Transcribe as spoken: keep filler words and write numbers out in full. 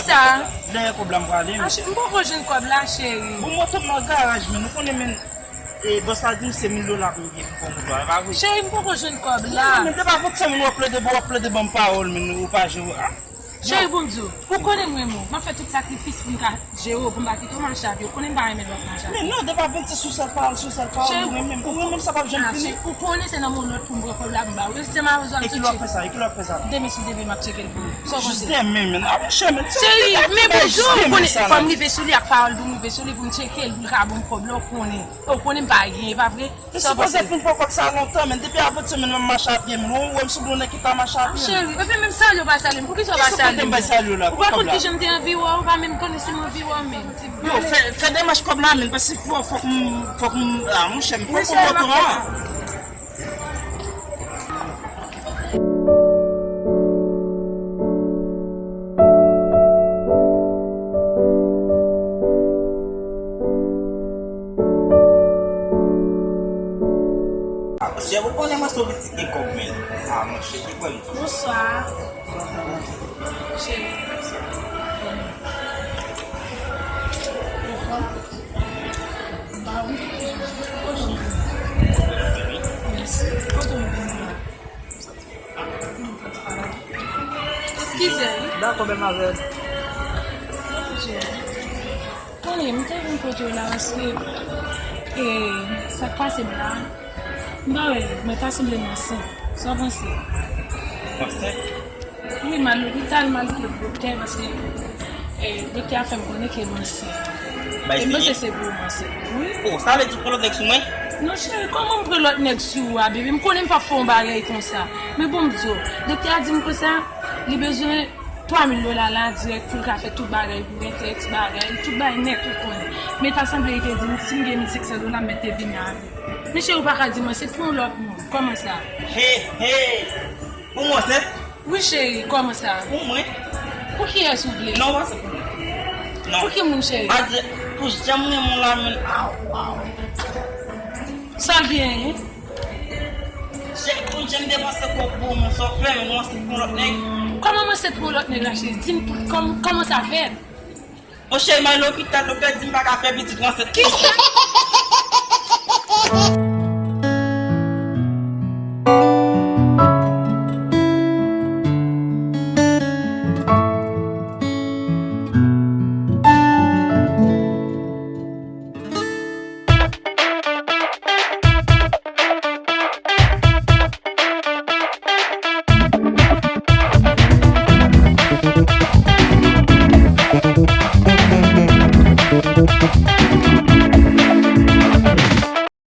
Sa. Dèyè kòb la m prale. Ah, cheri, m poko jwenn kòb la, cheri. Bon, mwen tonbe nan garaj, men ou konnen, men, e, bòs la di m se mil dola pou m gen pou m pran moto a, e pa vre? Cheri, m poko jwenn kòb la. Non, men depi a vennsenk mil w ap plede, w ap plede ban m pawòl, men ou pa jere, ah. Cheri, bon m di w, ou konnen m renmen w. M ap fè tout sakrifis pou m ka jere w, pou m pa kite w mache a pye. Ou konnen m pa renmen lòt mache a pye. Men non, depi a vennsenk sou sèl pawòl, sou sèl pawòl, ou renmen m. Ou renmen m, sa p ap janm fini. Ou konnen se nan men yon lòt pou m pran kòb la pou m ba w. Rete m a bezwen ap tcheke. E kilè w ap fè sa? E kilè w ap fè sa? Demen sou demen m ap tcheke l pou ou. Sa w panse? Jis demen, men. Ah, monchè, men. Cheri, men bonjou, ou konnen, fò m rive sou li ak pawòl, pou m rive sou li, pou m tcheke l, pou l ka ban m kòb la, ou konnen. Ou konnen m pa genyen, pa vre? Li sipoze fin pran kòb sa lontan, men depi avan semèn nan m ap mache a pye, men ou wè m sou do nèg ki ka mache a pye. Cheri, epi menm salye w pa salye m, poukisa w pa salye m? Kisa kote m bay salye w la? Ou pa konn kijan m te anvi wè w, ou pa menm konnen si m anvi wè w menm. Yo, fè, fè demach kòb la, men, paske fò, fòk m, fòk m, ah, monchè, fòk m pran moto a. Chè, ou konnen mwen se yon pitit gen kòb, men. Ah, monchè, ki pwen m di? Bonswa. Cheri. Ou anfòm? Ba wi. Kote w vin? Mèsi. Kote w vin la? Eskize, wi. Dakò, menm avè l. Bondye. Konnen, m te vin kote w la paske, e, sa k pase m la, m pa wè, mwen ta sanble m ansent. Sa w panse? Ansent? Wi, m al lopital, m al kote doktè, paske, e, doktè a fè m konnen ke m ansent. E m panse se pou m ansent. Wi. Oh, sa vle di w pran lòt nèg sou mwen? Non, cheri, kòman m pran lòt nèg sou ou a, bebe? M konnen m p ap fè yon bagay konsa. Men bon, m di w, doktè a di m konsa, li bezwen twa mil dola la dirèk pou l ka fè tout bagay pou mwen, tèks, bagay, tout bagay nèt, ou konnen. Men ta sanble li te di m, si m gen mil senk san dola, m mèt te vini avè l. Men cheri, ou pa ka di m ansent pou yon lòt moun. Kòman sa? Hey, hey! Pou mwen ansent? Wi, cheri, kòman sa? Pou mwen. Pou kiyès ou vle? Non, pa se pou mwen. Non. Pou ki moun, cheri? Pa di, pou jan m renmen w la, men, aw, aw. Sa l genyen? Cheri, pou jan m depanse kòb pou ou, men sa w fè, men nou ansent pou yon lòt nèg. Kòman m ansent pou yon lòt nèg la, cheri? Di m pou, kòm-, kòman sa fèt? Monchè, m al lopital, doktè di m pa ka fè pitit, m ansent. Kisa?